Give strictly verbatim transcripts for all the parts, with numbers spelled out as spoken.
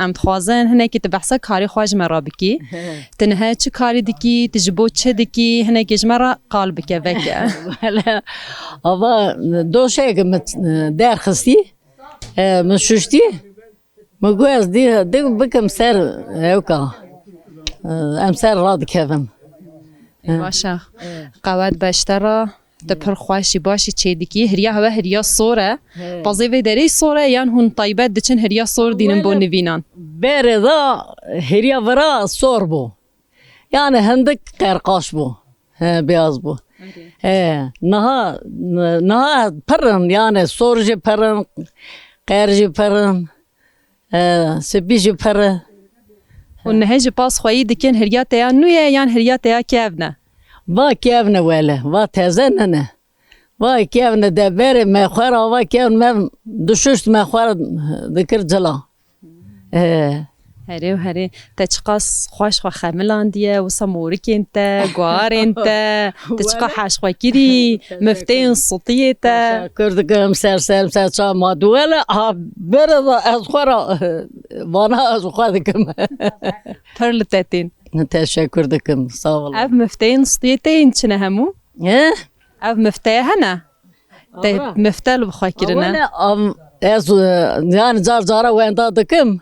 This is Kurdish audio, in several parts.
Em dixwazin hinekî tu behsa karê xwe ji me re bikî. Tu niha çi karî dikî, tu ji bo çi dikî, hinekî ji me re qal bike, veke. Wele, ava doşeyeke min derxistî, e, min şuştî. Min got ez dî, dê bikim ser ewka. E, em ser radikevin. Baş e. Qewet beşte re. Tu pir xweş jî, baş jî çê dikî. Hiriya hewe hiriya sor e. He. Pazê vê derê sor e yan hûn taybet diçin hiriya sor dînin bo nivînan? Berê da hiriya vira sor bû. Yani hindik qerqaş bû. He, beyaz bû. He, niha, niha pir in, yani sor jî pir in, qer jî pir in. E, spî jî pir e. Hûn niha jî pas xweyî dikin, hiriya te ya nû ye yan hiriya te ya kevn e? Va kevn e wele, va teze nine. Va kevn e, de berê me xwe ra va kevn, me dişuşt, me xwe ra dikir cila. E. Herê û herê. Te çiqas xweş xwe xemilandiye, wisa morikên te, guharên te, tu çiqa heş xwe kirî, mifteyên sutiyê te. Teşekkür dikim, ser ser, ser çav ma duwele, ha, bere da ez xwe ra, vana ez xwe dikim. Pir li te tên. Teşekkür dikim, sağ olun. Ev mifteyên sutiyê te yên çi ne hemû? He? Ev mifteye hene? Te mifte li bi xwe kirine? Wele, am, ez, e, yani car cara wenda dikim.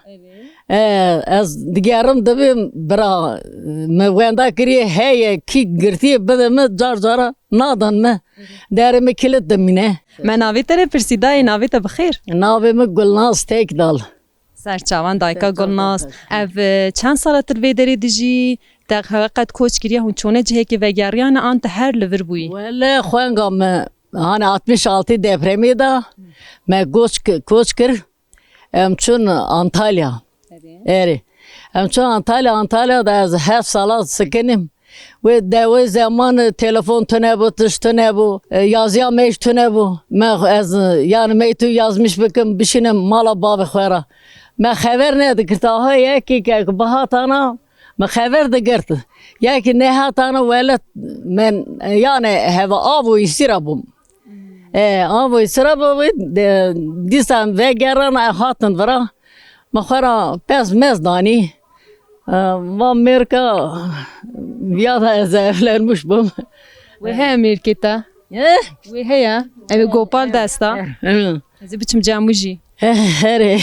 E, ez digerim dibim bira, e, me wenda kiriye heye kî girtiye bide me car cara nadan me. Derê me kilit dimîne. Me navê te re pirsî dayê, navê te bi xêr? Navê me Gulnaz Tekdal. Ser çavan dayika Gulnaz. Ev, e, çend sala tu li vê derê dijî? Te hewe qet koç kiriye, hûn çûne cihekê vegeriyane an tu her li vir bûyî? Wele xwenga me, hani altmış altı depremê de me koç, koç kir. Em çûn Antalya. Erê. Em çûn Antalya, Antalya da ez heft sala sikinim. Wê de wê zeman telefon tune bû, tişt tune bû, e, yaziya me jî tune bû. Me ez, yani me tu yazmiş bikim, bişînim mala bavê xwe ra. Me xeber nedikirta, ha yekî ke bihatana, me xeber digirt. Yekî nehatana wele me, yani heva av û îsî ra bûm. E, ava sira bavê, de, dîsan vegeran, e, hatin vira. Me xwe ra pez mez danî. E, va mêrka, viya da ez evlenmiş bûm. Wê heye mêrkê te? E? Wê heye? Ev ê gopal desta. Hı. Ez ê biçim camû jî. Herê.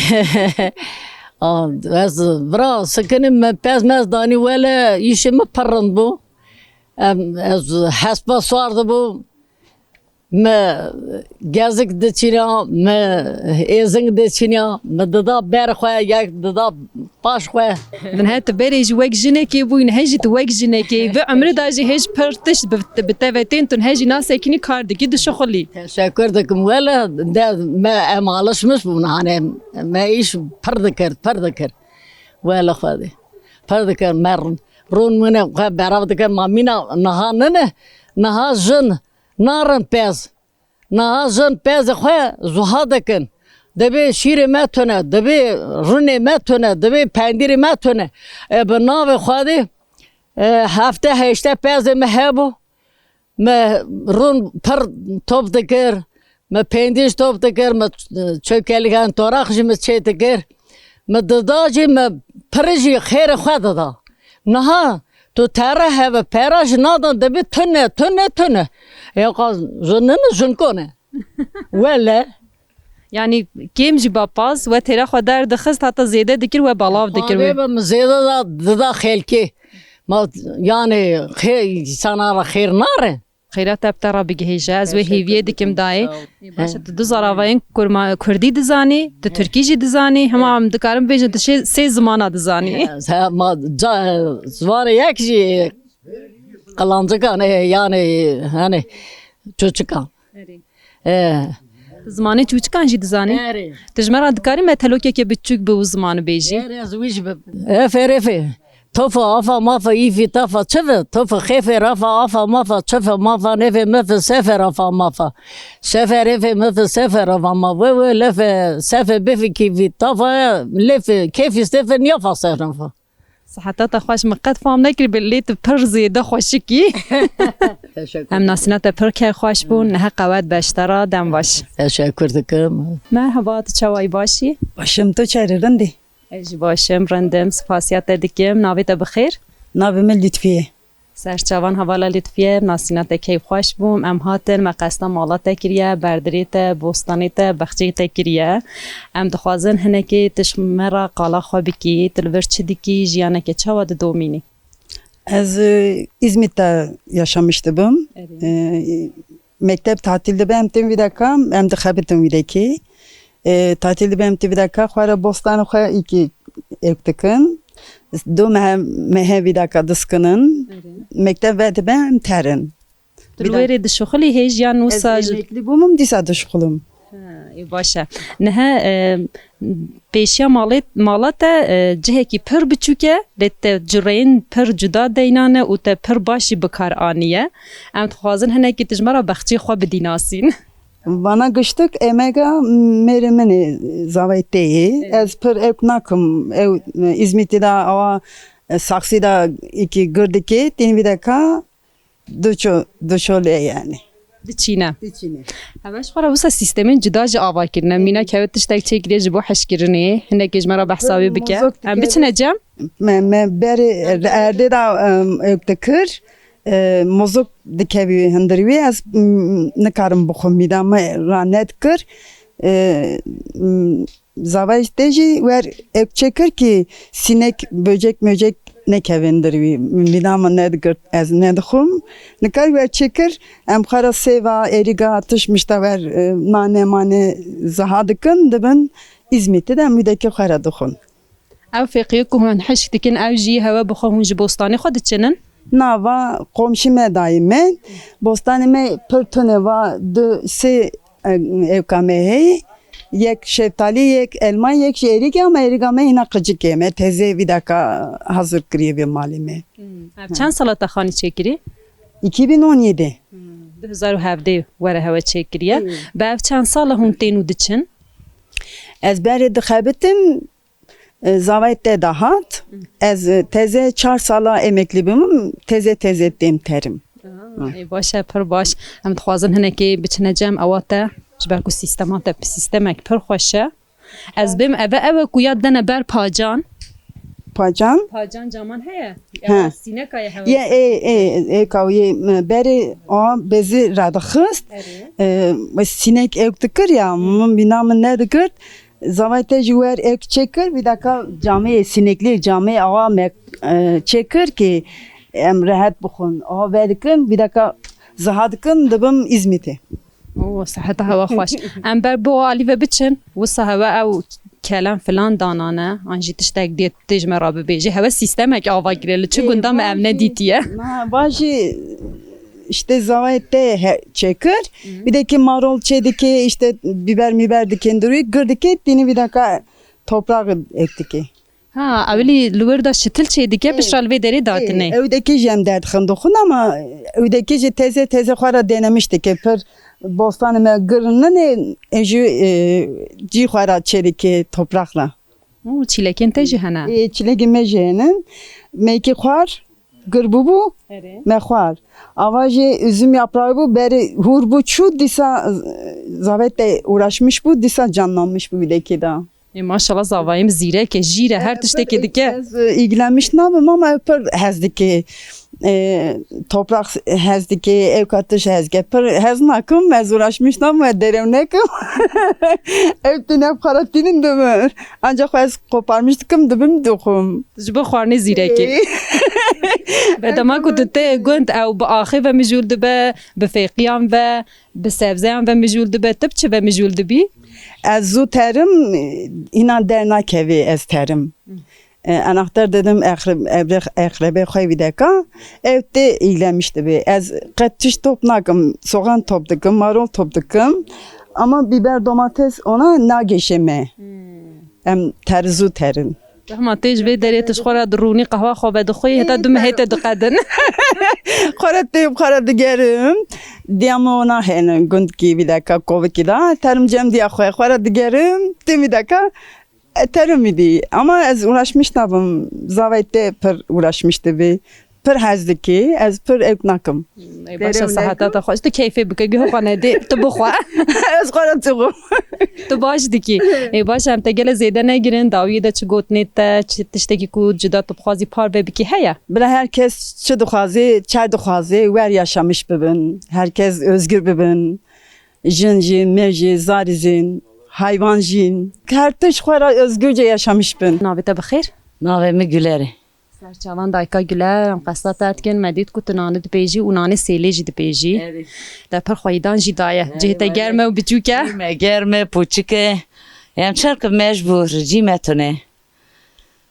A, ez vira sikinim me pez mez danî wele îşê min pir rind bû. Em, ez hespa swar dibûm. Me gezik diçîna, me êzing diçîna, me dida ber xwe, yek dida paş xwe. Min he tu berê jî wek jinekê bûyî, nihe jî tu wek jinekê yî. Vê emrê de jî hêj pir tişt bi, bi te ve tên, tu nihe jî nasekinî kar dikî, dişuxulî. Teşekkür dikim. Wele de me em alışmış bûn, hani me îş pir dikir, pir dikir. Wele Xwedê. Pir dikir me rûn. Rûn mine xwe berav dikir, ma mîna niha nine, niha jin narin pez. Niha jin pezê xwe zuha dikin. Dibê şîrê me tune, dibê runê me tune, dibê pendîrê me tune. E, bi navê Xwedê, e, hefte heşte pezê me hebû. Me rûn pir top dikir, me pendî jî top dikir, me çewkelikan toraq jî me çê dikir. Me dida jî me pir jî xêrê xwe dida. Niha tu tere heve pera jî nadan dibê tune, tune, tune. Ewqa jin nine, jin kone. Wele. Yanî kêm jî bapaz, we têra xwe derdixist, heta zêde dikir, we balav dikir wê. Xwedê be min zêde da, dida xelkê. Ma, yanî, xê-, însana re xêr nare. Xêra te bi te re bigihêje, ez wê hêviyê dikim dayê. Ê, başa tu du zaravayên kurma-, kurdî dizanî, tu tirkî jî dizanî, hema em dikarin bêjin tu şê-, sê zimana dizanî. He, ma, ca-, zimanê yek jî qilancikan, ê, yanî, hani, çûçikan. Erê. E. Tu zimanê çûçikan jî dizanî? Erê. Tu ji me re dikarî metelokeke biçûk bi û ziman bêjî? Erê, ez wî jî bi. Efe refe. Tofa afa mafa îfî tafa çive. Tofa xefe rafa afa mafa çife mafa nefe mefe sefe rafa mafa. Sefe refe mefe sefe rafa ma. We we lefe sefe befe kîfî tafa lefe kefî sefe niyafa sefe rafa. Siheta te xweş, min qet fam nekirî, bi lê tu pir zêde xweşik î. Teşekkür. Em nasîna te pir kêfxweş bûn, niha qewet beşte re, dem baş. Teşekkür dikim. Merhaba, tu çawa yî, baş î? Baş im, tu çawa yî, rind î? Ez jî baş im, rind im, spasiya te dikim. Navê te bi xêr? Navê min Lütfiye. Serçavan hevala Lütfiye, nasîna te keyfxweş bûm. Em hatin, me qesta mala te kiriye, berdirê te, bostanê te, bexçeyê te kiriye. Em dixwazin hinekê tu ji me re qala xwe bikî, tu li vir çi dikî, jiyaneke çawa didomînî? Ez, e, Îzmîr de yaşamış dibim. Erê. E, mekteb tatil dibe, em tên vî deka, em dixebitin vî dekê. E, tatil dibe, em tên vî deka, xwe re bostanê xwe îkî ewk dikin. Do mehe, mehe vî deka diskinin. Erê. Mekteb vedibe, em terin. Tu li wêrê dişuxilî hêj yan wisa? Ez emekli bûm, dîsa dişuxilim. Ha, ê baş e. Niha, e, pêşiya malê, mala te, e, cihekî pir biçûk e, lê te cureyên pir cuda deyna ne û te pir baş jî bi kar aniye. Em dixwazin hinekî tu ji me re bexçeyê xwe bidî nasîn. Vana giştik emega mêrê min ê, zavayê te yê. Evet. Ez pir ewk nakim. Ew, e, Îzmîtî de awa, e, saxsî de îkî gir dikê, tîn vî deka, Diço, diço lê yani. Diçîne. Diçîne. Heveş xwe re wisa sîstemên cuda jî ava kirine. Mîna keve tiştek çêkiriye ji bo hişkirinê. Hinekê ji me re behsa wê bike. Mozok dike. Em biçine cem? Me, me berê erdê de, em, ewk dikir. E, mozok dikevî hundir wî. Ez, m, nikarim bixwim. Mîda me ra nedikir. E, m, Zavayê te jî wer ewk çêkir kî sînek, böcek, möcek nekevin dir wî. Mîna min nedigirt, ez nedixwim. Nikar wer çêkir, em xwe re sêva, êrîga, tişt mişta wer, e, nane mane ziha dikin, dibin Îzmîtî de em wî dekê xwe re dixwin. Ew fêqiyê ku hûn hişk dikin, ew jî hewe bi xwe hûn ji bostanê xwe diçinin? Na, va komşî me dayî me. Bostanê me pir tune, va du sê, e, ewka me heye. Yek şeftalî, yek elma, yek jî êrîk e, ama êrîka me hîna qicik e. Me teze vî deka hazir kiriye vê malê me. Hmm. Ev çend sala te xanî çêkirî? Iki bin on yedi. Hmm. Du hezar û hevdeh were hewe çêkiriye. Evet. Bi ev çend sala hûn tên û diçin? Ez berê dixebitim, E, zavayê te de hat. Ez, e, teze çar sala emeklî bûm, teze teze têm terim. Aa, ê, baş e, pir baş. Em dixwazin hinekê biçine cem ewa te, ji ber ku sîstema te sîstemek pir xweş e. Ez bêm eve ew e ku ya dene ber pacan. Pacan? Pacan caman heye. Ha. Ewa sîneka ye hewe. Ye, ê, ê, ê, ka ye, m, berê a bezî radixist. Erê. E, we sînek ewk dikir ya, min bîna min nedigirt. Zavayê te jî wer ewk çêkir, vî deka camê, sîneklê camê awa me, e, çêkir ki em rehet bixwin. Awa vedikin, vî deka ziha dikin, dibim Îzmîtê. Oo, seheta hewa xweş. Em ber bo alî ve biçin, wisa hewa ew kelem filan danane, an jî tiştek dê tê ji me re bibêje. Hewe sîstemek ava kiriye, li çi gunda me ev nedîtiye. Na, va jî işte zavayê te he-, çêkir. Hı. Bir de ki marol çê dike, işte biber miber dikin durî, gir dike, tîni bir dakika toprağı ek dike. Ha, ewilî li wir de şitil çê dike, piştre li vê derê datine. Ew deke jî em derdixin dixwin ama ew deke jî teze teze xwe re denemiş dike. Pir bostanê me gir nine, e, jî, e, cî xwe re çê dike topraqla. Û çîlekên te jî hene? Ê, çîlekên me jî hene. Meyke xwar, gir bûbû, Erê. Me xwar. Ava jî üzüm yaprağı bû, berê hûr bû çû, dîsa, e, zavê te uğraşmış bû, dîsa canlanmış bû vî dekê de. Ê, maşallah, zavayê min zîrek e, jîr e, her tiştekê dike. Ez, e, ilgilenmiş nabim ama pir hez dike. E, toprak hez dike, ew katiş hez dike. Pir hez nakim, ez uğraşmış nabim, ez derew nekim. Ew tine xwe re tînin dibin. Ancak ez koparmış dikim, dibim dixwim. Ji bo xwarinê zîrekê. Ê. Ve dema ku tu tê gund, ew bi axê ve mijûl dibe, bi fêqiyan ve, bi sebzeyan ve mijûl dibe, tu bi çi ve mijûl dibî? Ez zû terim, înan dernakevê ez terim. Hı. E, anahtar dedim, eqre-, ebre-, eqrebê xwe vî deka, ew tê îlemiş dibe. Ez qet tişt top nakim, soğan top dikim, marol top dikim. Ama biber, domates ona nagêşe me. Hmm. Em terzû terin. Dema tê ji vê derê tu ji xwe re dirûnî, qehwa xwe vedixwî, heta du mehê te diqedin. Xwe re tê, xwe re digerim. Diya min ona hene gundkî vî deka kovikî da. Terim cem diya xwe, xwe re digerim. Tê vî deka, e, terim îdî. Ama ez uğraşmış nabim. Zavayê te pir uğraşmiş dibe. Pir hez dikî, ez pir ewk nakim. Ê, baş e, Derê û seheta te xweş. Tu keyfê bike, guh xwe nedê, tu bixwe. Ez xwe re dixwim. Tu baş dikî. Ê, baş e, em te gele zêde negirin, dawiyê de çi gotinê te, çi tiştekî ku cuda tu bixwazî parve bikî heye? Bila her kes çi dixwazê, çi dixwazê, wer yaşamiş bibin. Her kes özgür bibin. Jin jî, mêr jî, zarî jî, heywan jî. Her tişt xwe re özgürce yaşamiş bin. Navê te bi xêr? Navê min Güler e. Serçavan dayika Güler, em qesta te dikin, me dît ku tu nanî dipêjî û nanê sêlê jî dipêjî. Erê. Te pir xweydan jî daye. Erê, cihê te germ e û biçûk e. Cihê me germ e, pûçik e. Em çerk mecbûr, cî me tune.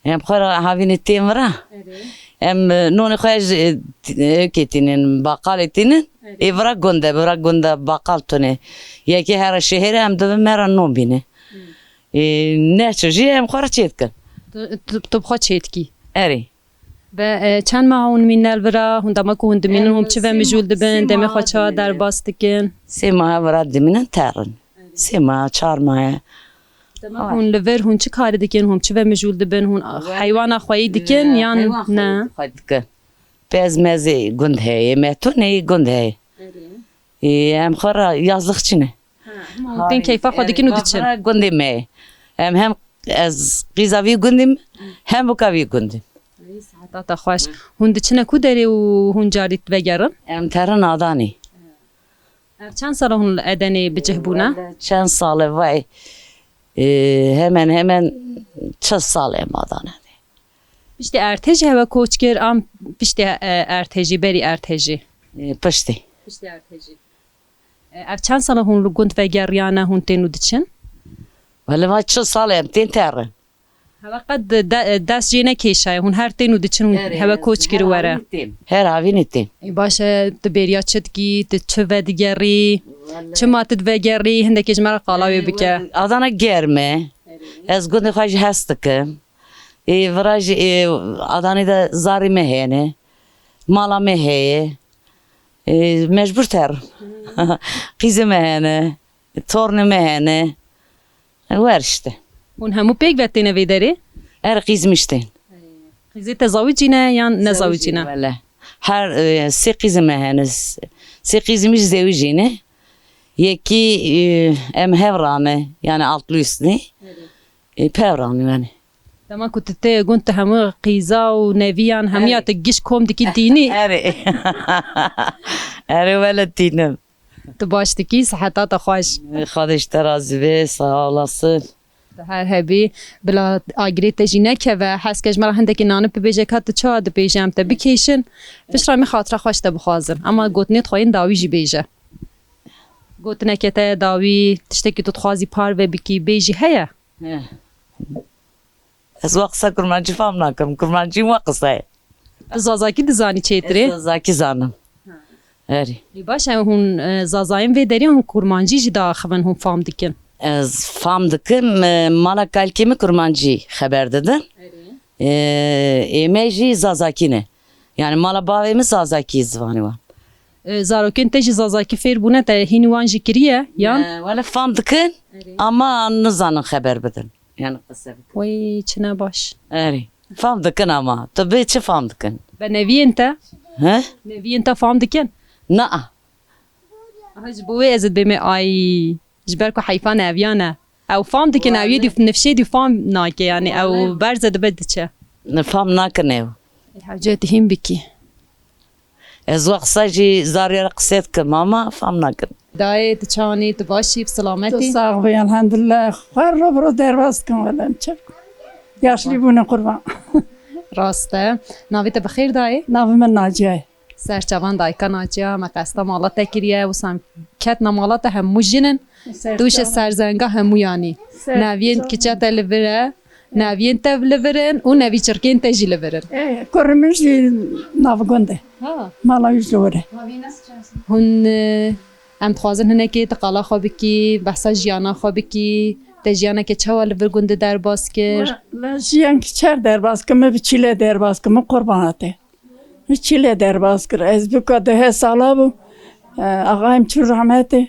Em xwe re havînê tên vira. Erê. Em, e, nonê xwe ji, e, t-, e, kê tînin, baqalê tînin. Erê. Ê vira gund e, vira gund e, baqal tune. Yekê here şehêre em dibin me re non bîne. Hmm. Ê, neço jî em xwe re çê dikin. Tu, tu, tu bi xwe çê dikî? Erê. Ve, e, çend meha hûn mîne li vira? Hûn dema ku hûn dimînin, hûn bi çi ve mijûl dibin? Demê xwe çawa derbas dikin? Sê meha vira dimînin terin. Sê meha, çar meha. Dema hûn li vir, hûn çi karî dikin? Hûn çi ve mijûl dibin? Hûn heywana xweyî dikin yan ne? Heywan xweyî dikin. Pez mezê gund heye, me tunê gund heye. Erê. Ê, em xwe re yazlixçî ne. Ha, hema hûn tên keyfa xwe dikin û diçin. Gundê me ye. Em hem ez qîza vî gundî me, hem wika vî gundî. Ey, seheta te xweş. Hûn diçine ku derê û hûn carî vegerin? Em terin Adanê. Ev çend sal e hûn li Edenê bi cih bûne? Wele çend sal e vay. Ê, hemen hemen çil sal e em Adanê. Piştî erdhejî hewe koç kir, an piştî, e, erdhejî, berî erdhejî? Ê, piştî. Piştî erdhejî. E, ev çend sal e hûn li gund vegeriyane, hûn tên û diçin? Wele va çil sal e em tên terin. Hewe qet de, de, dest jê nekêşaye, hûn her tên û diçin, hûn hewe koç kir were. Her havînê tên. Ê, baş e, tu bêriya çi dikî, tu çi vedigerî, çima tu divegerî, hindekê ji me re qala wê bike. Adana germ e. Ez gundê xwe jî hes dikim. Ê, vira jî, ê, Adanê de zarê me hene. Mala me heye. Ê, mecbûr terim. Qîzê me hene. Tornê me hene. Wer işte. Hûn hemû pêk ve têne vê derê? Her qîz min jî tên. Qîzê te zawicî ne yan ne zawicî ne? Wele. Her, e, sê qîzê me hene. Sê qîzê min jî zewicî ne. Yekî, e, em hev rane, yani altlı üstlü. E, pev rane yani. Dema ku tu tê gund, tu hemû qîza û neviyan hemûya tu giş kom dikî tînî. Erê. Erê wele tînim. Tu baş dikî, seheta te xweş. Xwedê ji te razî be, sağ olasın. Tu her hebî, bila agirê te jî nekeve, hez ke ji me re hindekî nanî bibêje, ka tu çawa dibêje, em te bikêşin. Piştre em ê xatira xwe ji te bixwazin. Ama gotinê dixwayîn dawî jî bêje. Gotineke te ye dawî, tiştekî tu dixwazî parve bikî, bêjî heye? He. Ez wa qisa kurmancî fam nakim. Kurmancî wa qisa ye. Tu zazakî dizanî çêtirê? Ez zazakî zanim. Ha. Erê. Ê, baş e, hûn, e, zazayên vê derê hûn kurmancî jî diaxivin, hûn fam dikin? Ez fam dikim, e, mala kalkê min kurmancî xeber didin. Erê. E, ê me jî zazakî ne. Yani mala bavê min zazakî zivanê wan. E, zarokên te jî zazakî fêr bûne, te hînî wan jî kiriye, yan? E, wele fam dikin, erê, ama nizanin xeber bidin. Yani qise bikin. Wey, çi ne baş. Erê. Fam dikin ama. Tu bê çi fam dikin? Be neviyên te? He? Neviyên te fam dikin? Na. Aha, ji bo wê ez ê dibême ay. Ji ber ku heyfa neviya ne. Ew fam dikin, ew yê dî nifşê dî fam nake, yani ew berze dibe diçe. Ne fam nakin ew. Ê, hewce tu hîn bikî. Ez wa qisa jî zarî re qisê dikim ama fam nakin. Dayê, tu çawanî, tu baş î, bi silametî? Tu sax bî, elhamdulillah. Xwe ro bi ro derbas dikim, wele em çi bikim. Yaşlî bûne qurban. Rast e. Navê te bi xêr dayê? Navê min Naciye ye. Ser çavan dayika Naciya, me qesta mala te kiriye, wisa em ketna mala te, hemû jin in. Tu ji serzenga hemûyan î. Ser çavan. Naviyên kiça te li vir e. Naviyên te li vir in û nevî çirkên te jî li vir in. Ê, kurê min jî nav gund e. Ha. Mala wî jî li wir e. Hûn, e, em dixwazin hinekê tu qala xwe bikî, behsa jiyana xwe bikî. Te jiyaneke çawa li vir gundê derbas kir? Wela jiyanekî çer derbas kir, min bi çîle derbas kir, min qurbana te. Min çîle derbas kir. Ez bûka dehê sala bû. E, axayê min çû rehmetê.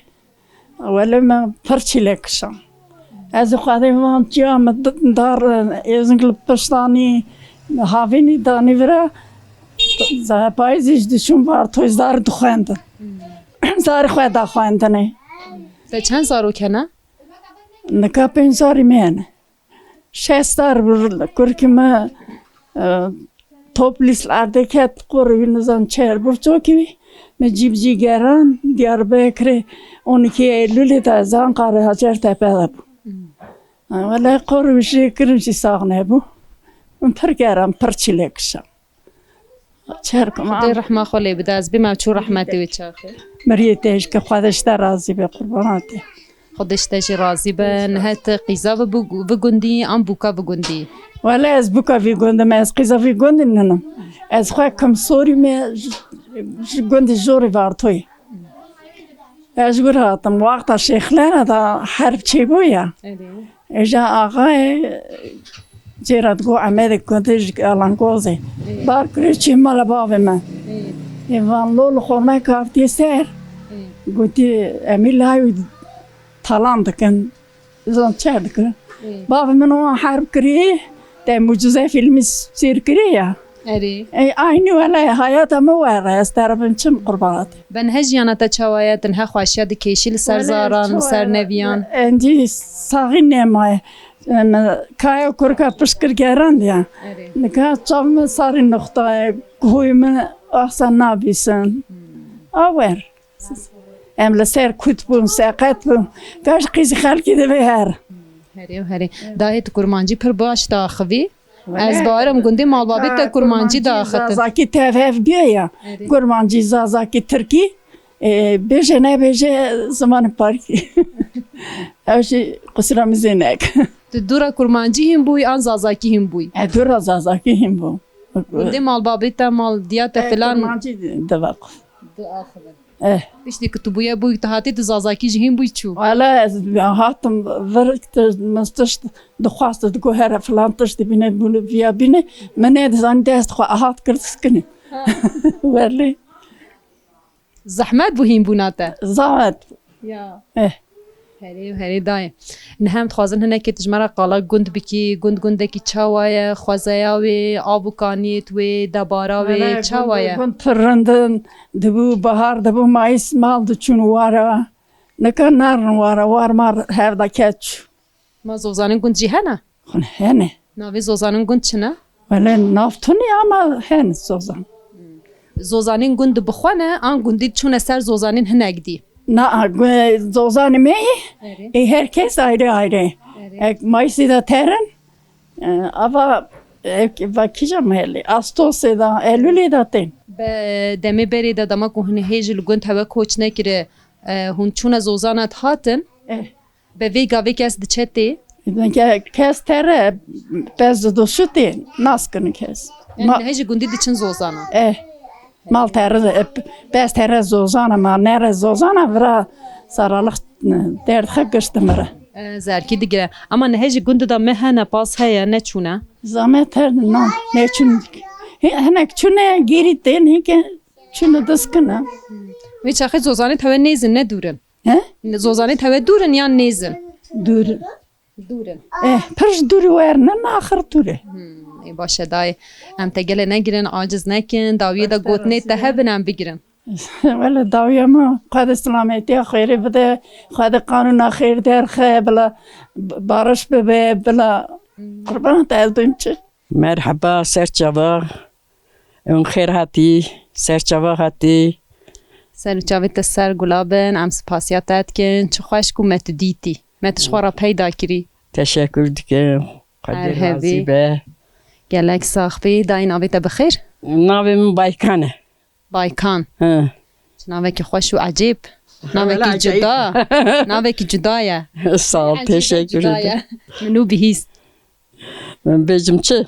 Wele me pir çîlek kişand. Ez ê Xwedê van çiya me d-, dar, êzing li pişt anî, havînî danî vira. Za-, payîzê jî diçûn Vartoyê zar dixwendin. Zarê xwe daxwendinê. Te çend zarok hene? Nika pênc zarî me hene. Şeş sar bir kurkî me, e, top lîs li erdê ket, qurî wî nizam çer bir çokî wî. Me cî bi cî geran, Diyarbekirê on iki Eylûlê de ez Ankarê Hacertepe de bû. Wele qor û jê kirin jî sax nebû. Min pir geran, pir çîlek kişan. Çerkim Xwedê am. Rehma xwe lê bide, ez bî me çû rehmetê wê çaxê. Miriyê te jî ke Xwedê ji te razî be, qurbana te. Xwedê ji te jî razî be. Nihe tu qîza vi bu-, vi gundî, an bûka vi gundî? Wele ez bûka vî gundî me, ez qîza vî gundî ninim. Ez xwe kim sorî me ji, ji gundî Jorê Vartoyê. Ez ji wir hatim. Wexta Şêxlera da herb çêbû ya. Erê. Êja axayê cêra digo Emedê Kurdê ji Alangozê. Erê. Bar kirê çê mala bavê min. Erê. Ê van lo li xormay kaftiye ser. Erê. Gotî, "Em î layû talan dikin." Zan çer dikin. Ê. Bavê min wan herb kirî, te mucize filmî sêr kirî ya. Erê. Ey, aynî wele hayata min were, ez terefin çim qurbanat. Be nihe jiyana te çawa ye, tu nihe xweşiya dikêşî li ser zaran, li ser neviyan? Encî saxî nemaye. Em, kaya kurka pişt kir gerandiya. Erê. Nika çav min sarî nuxtaye, guhûyê min ahsa nabîsin. Hmm. Awer. Em li ser kut bûn, seqet bûn. Gaş qîzî xelkî divê her. Herê û herê. Dayê tu kurmancî pir baş diaxivî. Wele. Ez bawerim gundê malbabê te kurmancî diaxitin. Zazakî tev hev bûye ya. Erê. Kurmancî, zazakî, tirkî, e, bêje nebêje zimanê parkî. Ew jî qusura min zê neke. Tu dûra kurmancî hîn bûyî an zazakî hîn bûyî? E, dûra zazakî hîn bû. Gundê malbabê te, mal diya te filan. E, kurmancî diva. Diaxivin. Eh. Piştî ku tu bûye bûyî, tu hatî tu zazakî jî hîn bûyî çû? Wala ez hatim vir, min tişt dixwast, digo here filan tişt dibîne, bûne viya bîne. Min nedizanî dest xwe ahat kir diskinî. Ha. Welê. Zehmet bû hînbûna te? Zehmet bû. Ya. Eh. Herê û herê dayê. Nihe em dixwazin hinekê tu ji me re qala gund bikî, gund gundekî çawa ye, xwezeya wê, av û kaniyêt wê, debara wê, çawa ye? Gund pir rind in, dibû bahar, dibû mayîs mal diçûn wara. Nika narin wara, war mar hev de keç. Ma zozanên gund jî hene? Xwe hene. Navê zozanên gund çi ne? Wele nav tune ama hene zozan. Zozanên gund bi xwe ne, an gundî çûne ser zozanên hinek dî? Na, gu-, zozanê me yê, Erê. Ê her kes ayrı ayrı. Erê. Ek Mayıs'ı da terin, e, ava, ek, va kîja me helê, Ağustos'ê da, Eylül'ê da tên. Be demê berê de dema ku hûn hê ji li gund hewe koç nekire, e, hûn çûne zozana dihatin? Eh. Be vê gavê kes diçe tê? Ke-, kes tere, pez doşu tê, nas kini kes. Yani Ma- nehê ji gundî diçin zozana? Eh, mal tere, e, p-, pez tere zozana, ma nere zozana, vira saralık, e, derdxe gişti mire. E, zerkî digire. Ama nehê ji gund de me hene pas heye, ne çûne? Zame ter na, ne çûn. He, hinek çûne geri tên, heke çûne diskine. Wê çaxê zozanê tewe nêzin, ne dûrin? He? Zozanê tewe dûr in yan nêz in? Dûr. Dûr in. Eh, pir ji dûrî werine, naxir dûr e. Hmm, ê baş e dayê. Em te gelê negirin, aciz nekin, dawiyê de gotinê te hebin em bigirin. Wele dawiya me, Xwedê silametiya xêrê bide, Xwedê qanûna xêr derxe, bila b-, bariş bibe, bila qurban te ez bim çi. Merheba, ser çava. Hûn xêr hatî, ser çava hatî. Ser û çavê te ser gula bin, em spasiya te dikin. Çi xweş ku me tu dîtî. Me tu ji xwe re peyda kirî. Teşekkür dikim. Xwedê razî be. Gelek sax bî. Dayê navê te bi xêr? Navê min Baykan e. Baykan. Hi. Çi navekî xweş û ecêb. Navekî cuda. Navekî cuda ye. Sağ ol, teşekkür ederim. Min û bihîst. Em bêjim çi?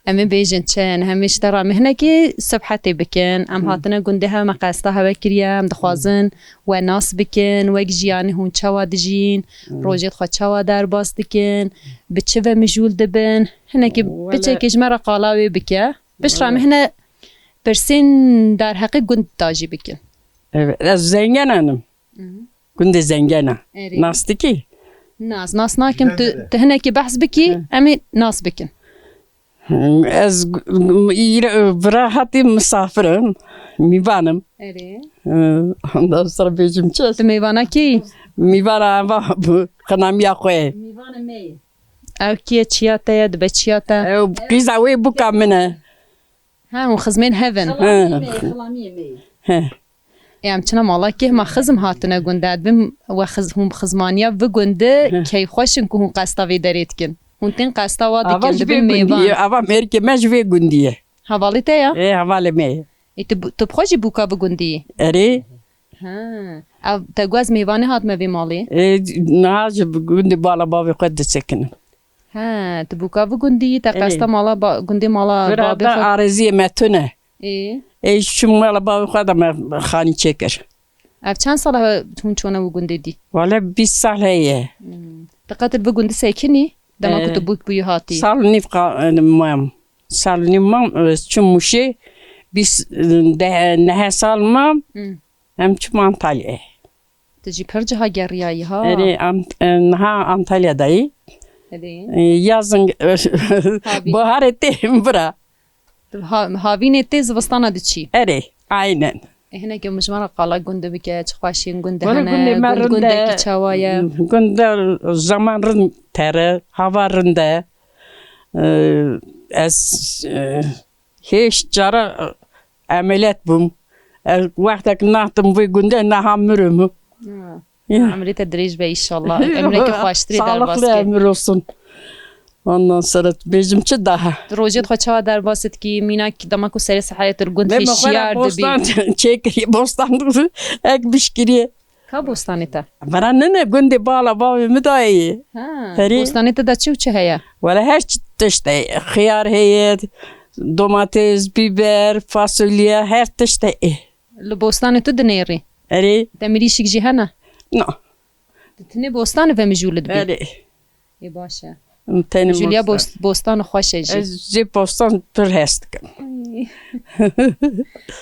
Em ê bêjin çi? Em hemî ji te re mihnekê sibhetê bikin. Em hatine gundê hev, me qesta hewe kiriye. Em dixwazin we nas bikin. Wek jiyanê hûn çawa dijîn? Hmm. Rojê xwe çawa derbas dikin? Bi çi ve mijûl dibin? Hinekî piçekê ji me re qala wê bike. Piştre em hine pirsên derheqê gund da jî bikin. Evet, ez Zengena nim. Hı hı. Gundê Zengena. Erê. Nas dikî? Nas, nas nakim. Tu, tu hinekî behs bikî, em ê nas bikin. Ez g-, g-, îre-, vira hatî misafir im, mîvan im. Erê. Ee, Ondan sonra bêjim çi? Tu mêvana kî? Mîvana eva bu, xinamiya xwe. Mîvana me ye. Ew kî ye, çiya te ye, dibe çiya te? Ew qîza wê bûka min e. Ha, hûn xizmên hev in. He. Xilamiyê me ye, xilamiyê me ye. He. Ê, em çina mala kê hema xizm hatine gund e. Dibin we xiz-, hûn bi xizmaniya vi gundi He. keyfxweş in ku hûn qesta vê derê dikin. Hûn tên qesta wa Ava dikin, jî dibin vê mêvan. Gundî ye. Ava mêrikê me ji vê gundî ye. Hevalê te ya? Ê, hevalê me ye. Ê, tu, tu bi xwe jî bûka vi gundî yî? Erê. Ha. Ev, te got ez mêvanê hatime vê malê? Ê, niha ji gundê bala bavê xwe disekinim. He, tu bûka vi gundî yî, te Erê. qesta mala ba-, gundê mala Vira babê da xwe. Areziyê me tune. Ê. Ê, çûm mala bavê xwe de me xanî çêkir. Ev çend sal e hûn çûne wi gundê dî? Wale bîst sal heye. Hmm. Te qet li vi gundî sekinî? Dema ku Ee, tu bûk bûyî hatî? Sal û nîv qa-, mam. Sal û nîv mam, e, çûm Mûşê, bîst, e, de-, nehe sal mam. Hmm. Em çûm Antalyayê. Tu jî pir ciha geriyayî ha? Erê, em, e, niha Antalyadayî. Erê. E, yazin, Havîn. Baharê tê bira. Tu ha-, havînê tê zivistana diçî? Erê, aynen. E, hinekî min ji me re qala gund bike, çi xweşiyên gund Wele hene, gundê me gund rind e. gundekî çawa ye? Gund de zaman rind tere, hava rind e. E, ez, e, Hêşt cara, e, emeliyat bûm. Ez wextek naxtim vê gundê, neha mirim. Ha. Ya. Emrê te dirêj be inşallah. Emrekî xweştirê Sağlıklı derbas ke. Ömür olsun. Ondan sonra bêjim çi daha? Rojê xwe çawa derbas dikî? Mînak dema ku serê seherê tu li gund Lê me xwe re hişyar dibî. Bostan çêkiriye, bostan ek bişkiriye. Ka bostanê te? Vera nene gundê bala bavê min dayê. Ha, Herî. Bostanê te de çi û çi heye? Wele her çi tişt heye. Xiyar heye, domates, biber, fasulye, her tişt heye. Li bostanê tu dinêrî? Erê. Te mirîşik jî hene? Na. Tu tenê bostanê ve mijûl dibî? Erê. Ê, baş e. Tenê Jûliya bostan. Bos-, bostan xweş e jî. Ez jê bostan pir hez dikim. Ay.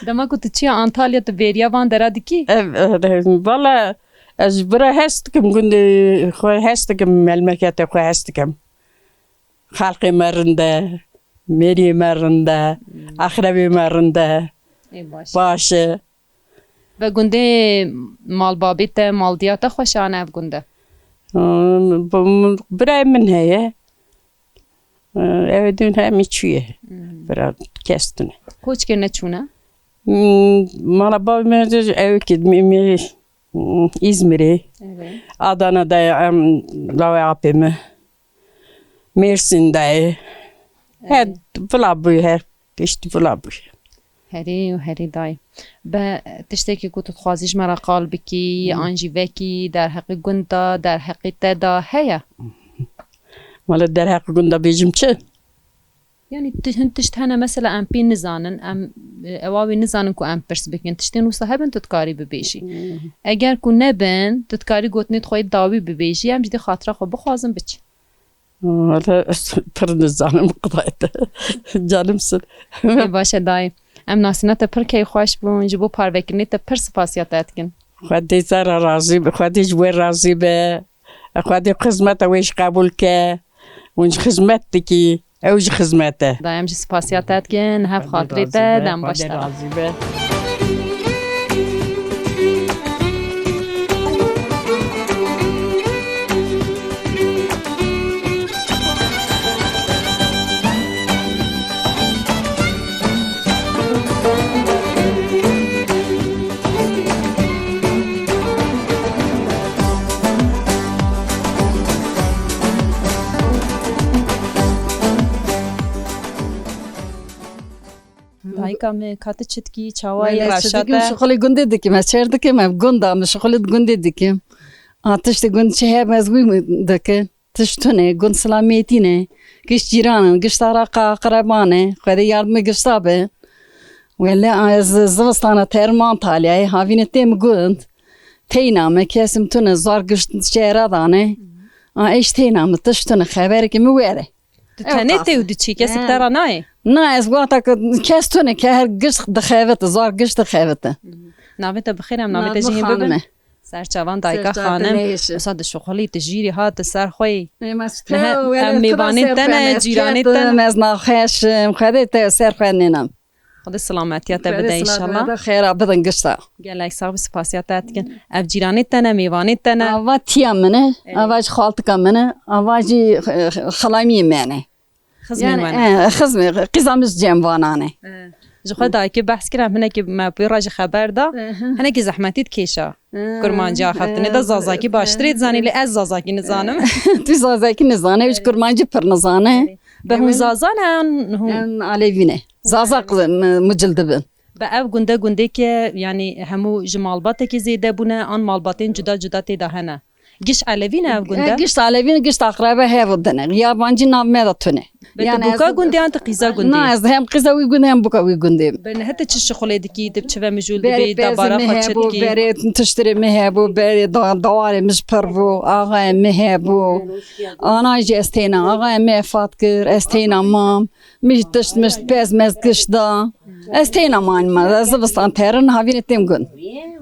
Dema ku tu çiya Antalya, tu bêriya van dera dikî? Ev, ev, valla ez ji bira hez dikim, gundê xwe hez dikim, memleketê xwe hez dikim. Xelkê me rind e, mêriyê me rind e, Hmm. axrebê me rind e. Ê, baş. Baş e. Ve gundê malbabê te, maldiya te xweş an ev gund e? Hmm, bu, birayê min heye. Ew din hemî çûye. Hmm. Bira kes tune. Koç kir neçûne? Hmm, mala bavê me de ew ki me, me, hmm, Îzmirê. Evet. Adana da em lawê apê me. Mêrsîn dayê. Her Evet. vila bû, her piştî vila bû. Herî û herî dayê. Be tiştekî ku tu dixwazî ji me re qal bikî, Hmm. an jî vekî derheqî gund de, derheqî te de heye? Wele derheqî gund de bêjim çi? Yani ti-, hin tişt hene mesela em pê nizanin, em, e, ewa wê nizanin ku em pirs bikin. Tiştên wisa hebin tu dikarî bibêjî. Hmm. Eger ku nebin, tu dikarî gotinê xwe yê dawî bibêjî, em jî dê xatira xwe bixwazin biçin. Wele ez pir nizanim, qidayê te. Canimsin. Ê, baş e dayê. Em nasîna te pir keyfxweş bûn. Ji bo parvekirinê te pir spasiya te dikin. Xwedê te re razî be. Xwedê ji we razî be. Xwedê xizmeta wê ji qebûl ke. Hûn ji xizmet dikî. Ew ji xizmet e. Dayê, em jî spasiya te dikin. Hev Xwedê xatirê razî te be, dem baş Xwedê te. Razî be. Dayika me, ka tu çi dikî, çawa yî, Wele çi reşa dikim, te? Şixulê gundê dikim, ez çêr dikim, ev gunda min, şixulê gundê dikim. A tiştê gund çi hebe ez wî dikim. Tişt tune, gund silamêtî ne. Giş cîran in, giş taraqa, qireba ne. Xwedê yardimê gişta be. Wele ez zivistana terim Antalyayê, havîne têm gund. Teyna me, kesim tune, zor giş çêre dane. A eş teyna me, tişt tune, xeberekî min were. Tu Ew tenê qas tê û e. diçî, kesek He. te re nayê? Na, ez wata ku kes tune, ke her giş dixevite, zor giş dixevite. Navê te bi xêr, em navê te Navê jî min hê Xanim bibin. e. Serçavan dayika xanim. Wisa dişuxulî, tu jîrî hat, tu ser xwe yî. Em mêvanê te ne, cîranê te ne. Ez naxweş im, Xwedê te ser xwe nênim. Xwedê silametiya te bide înşallah. Xêra bidin gişta. Gelek sax bî, spasiya te dikin. Ev cîranê te ne, mêvanê te ne. Ava tiya min e, ava jî xaltika min e, ava jî xelamiyê me ne. Xizmên we ne. Xizmê, qîza min ji cem vanan e. Ji xwe dayikê behs kir, em hinekî me pê re jî xeber da. Hinekî zehmetî dikêşa. Kurmancî axaftinê de zazakî baştirê dizanî, lê ez zazakî nizanim. Tu zazakî nizane, ew ji kurmancî pir nizane. Be hûn zaza ne an hûn? Em alevî ne. Zaza qi-, mi-, mucil dibin. Be ev gunde gundeke, yanî hemû ji malbatekê zêde bûne, an malbatên cuda cuda tê de hene? Giş Elevî ne ev gunde? E, giş Elevî ne, giş aqrebe hev dine. Yabancî nav me de tune. Be tu buka gundê an tu qîza gundê? Na, ez hem qîza wî gundê hem buka wî gundê. Be niha tu çi şixulê dikî, tu çi ve mijûl dibî, dabara xwe çi dikî? Berê tiştirê min hebû, berê da-, dawarê min ji pir bû, axayê min hebû. Ana jî ez têna, axayê min efat kir, ez têna mam. Min jî tişt mişt pez mez giş da. Ez têna manî me, ez zivistan terin, havînê têm gund.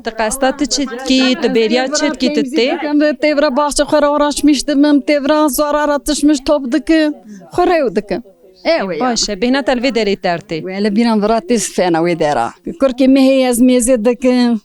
Tu qesta tu çi dikî, tu bêriya çi dikî, tu tê? Em têvra baxçe xwe re uğraşmış dibim, têvra zora re tişmiş top dikim, xwe rew dikim. Ew ya. Baş e, bêhna te li vê derê ter tê. Wê li bîran vira tê sifena wê dera. Kurkê min heye ez mêzê dikim.